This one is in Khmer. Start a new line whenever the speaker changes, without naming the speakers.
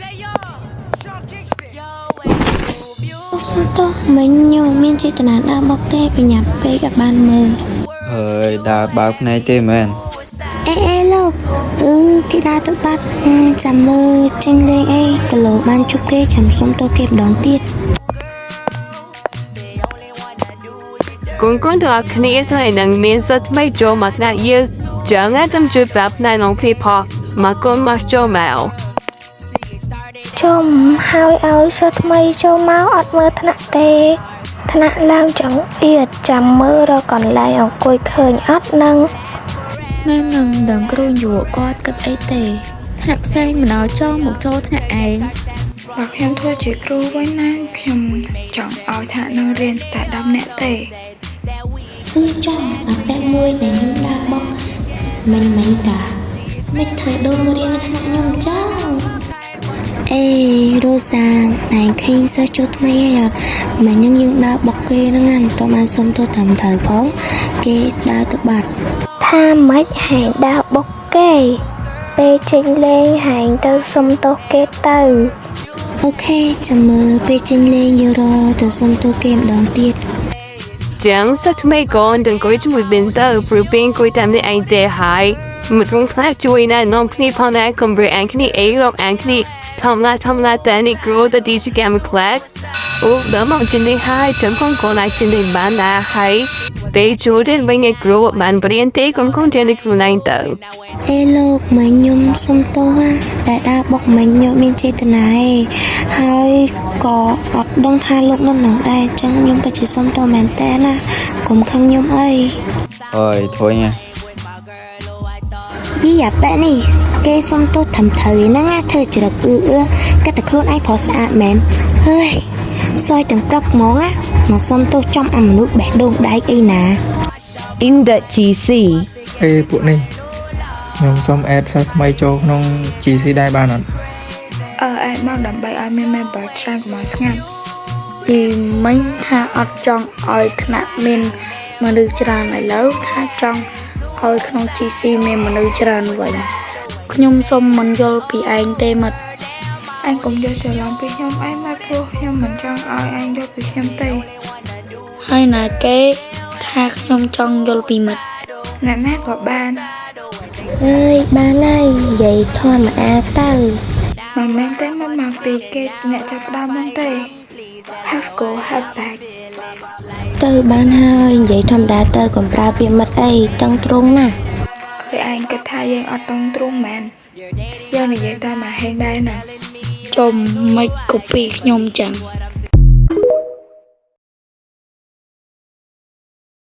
លោកសុំទោសមិញខ្ញុំមិនមានចេតនាដើរបុកទេបញ្ញាប់ពេកអត់បានមើល។
ហើយដើរបើកភ្នែកទេមែន?
អេអេលោកអឺគេដើរទៅបាត់អឺចាំមើលចេញលេងអីគីឡូបានជួបគេចាំសុំទោសគេម្ដងទៀត។
កូនកូនទាំងអស់គ្នាថ្ងៃនឹងមានសិទ្ធិថ្មីចូលមកថ្នាក់យើងចឹងអាចចាំជួយប្រាប់ណែនាំគ្នាផងមកកូនមកចូលមក
ជុំហើយឲ្យសិស្សថ្មីចូលមកអត់មើលថ្នាក់ទេថ្នាក់ឡើងចង្អៀតចាំមើលរកកន្លែងអង្គុយឃើញអត់នឹង។
មែននឹងដឹងគ្រូយុគាត់គិតអីទេថ្នាក់ផ្សេងមិនឲ្យចូលមកចូលថ្នាក់ឯង។
បើខ្ញុំធ្វើជាគ្រូវិញណាខ្ញុំចង់ឲ្យថ្នាក់នឹងរៀនតែ10នាក់ទេ។
គឺចង់អាពាក់មួយដែលខ្ញុំដើរបុកមិញមិញតាមិនធ្វើដូរមករៀននៅថ្នាក់ខ្ញុំចឹងអេរ៉ូសាឯងឃើញសិស្សចូលថ្មីហើយអត់មិញហ្នឹងយើងដើរបុកគេហ្នឹងណាមិនតបានសុំទោសត្រឹមត្រូវផងគេដើរទៅបាត់។
ថាម៉េចហែងដើរបុកគេពេលចេញលេងហែងទៅសុំទោសគេទៅ។
OK ចាំមើលពេលចេញលេងយើងរកទៅសុំទោសគេម្ដងទៀត។
ចឹងសិស្សថ្មីកូនទាំងអង្គុយជាមួយបិនទៅព្រោះពេលអង្គុយតាមនេះឯងទេហើយមិត្តរួមថ្នាក់ជួយណែនាំគ្នាផងដែរកុំរើអានគ្នាអីរាប់អានគ្នាធម្មតាធម្មតាតែនេះគ្រូទៅទីជាកម្មខ្លះអូដល់មកជិះនេះហើយចឹងកូនកូនអាចជិះនេះបានដែរហើយពេលជួយទៅវិញឯគ្រូបានបរៀនទេកូនកូនរៀនខ្លួនឯងទៅ។
អេលោកមិញខ្ញុំសុំទោសណាដែលដើរបុកមិញខ្ញុំមានចេតនាឯងហើយក៏អត់ដឹងថាលោកនៅនឹងដែរអញ្ចឹងខ្ញុំពិតជាសុំទោសមែនតើណាកុំខឹងខ្ញុំអី។
អើយធុញណា។
យីអាប៉ែនេះគេសុំទោសត្រឹមត្រូវឯហ្នឹងណាធ្វើច្រឹកអឺអឺគិតតែខ្លួនឯងប្រុសស្អាតមែនហើយសយទាំងព្រឹកហ្មងណាមកសុំទោសចំអាមនុស្សបេះដូងដែកអីណា។
In the GC.
អេពួកនេះខ្ញុំសុំ add សិស្សថ្មីចូលក្នុង GC ដែរបានអត់?
អឺអាចមកដើម្បីឲ្យមាន member ច្រើនកុំឲ្យស្ងាត់។
ពីមិញថាអត់ចង់ឲ្យថ្នាក់មានមនុស្សច្រើនឥឡូវថាចង់ឲ្យក្នុង GC មានមនុស្សច្រើនវិញខ្ញុំសុំមិនយល់ពីឯងទេមិត្ត។
ឯងកុំយល់ច្រឡំពីខ្ញុំឯងមកព្រោះខ្ញុំមិនចង់ឲ្យឯងយល់ពីខ្ញុំទេ។
ហើយណាគេថាខ្ញុំចង់យល់ពីមិត្ត?
អ្នកណាក៏បាន។
អើយបានហើយនិយាយធម្មតាទៅ។
មិនមែនទេមិនមកពីគេអ្នកចាប់ផ្ដើមមុនទេ Have go have back.
ទៅបានហើយនិយាយធម្មតាទៅកុំប្រើពាក្យមិត្តអីតឹងត្រង់ណាស់។
អើយឯងគិតថាយើងអត់តឹងទ្រូងមែនយើងនិយាយតាមអាហេងដែរណា។
ចំមិនកូពីខ្ញុំចឹង។